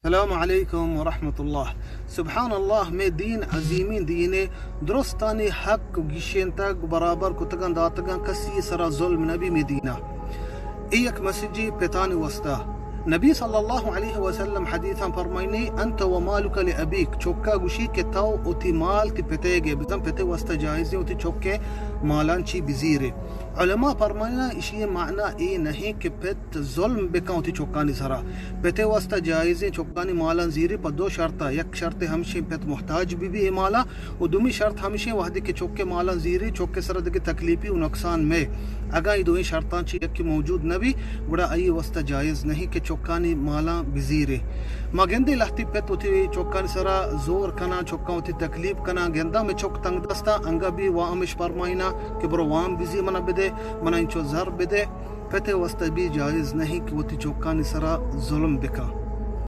السلام علیکم ورحمۃ اللہ۔ سبحان اللہ، مئے دین عظیمیں دینے، درستانی حق گیشینتگ، برابر کتگاں داتگاں، کسی سرا ظلم نبی مئے دینا۔ اے یک مسجی پتانی واسطہ۔ نبی صلی اللہ علیہ وسلم حدیثاں فرمائنی، انت و مالک لابیک، چکا گوشی کہ تو وتی مال تی پتے گے، بزن پتے واسطہ جائزیں وتی چکے مالان چی بزیرے۔ علماء فرمائنا اشی معنی اے نہیں کہ پت ظلم بکن وتی چکانی سرا۔ پتے واسطہ جائزیں چکانی مالان زیری پہ دو شرطا، یک شرط ہمشیں پت محتاج بی بی اے مالا، و دومی شرط ہمشیں وہدے کہ چکے مالاں زیری، چکے سرا دگہ تکلیفی و نقصان مئے۔ اگاں اے دوئیں شرطاں چہ یکے موجود نہ بی، گڑا آئی واسطہ جائز نہیں کہ چکانی مالاں بزیرے۔ ما گندے لہتی پت وتی چکانی سرا زور کناں، چکاں وتی تکلیف کناں، گنداں مئے چک تنگ دستاں، انگا بی وامش فرمائنا کہ برو وام بزی منا بدے، منا انچو زر بدے۔ پتے واسطہ بی جائز نہیں کہ وتی چکانی سرا ظلم بکن۔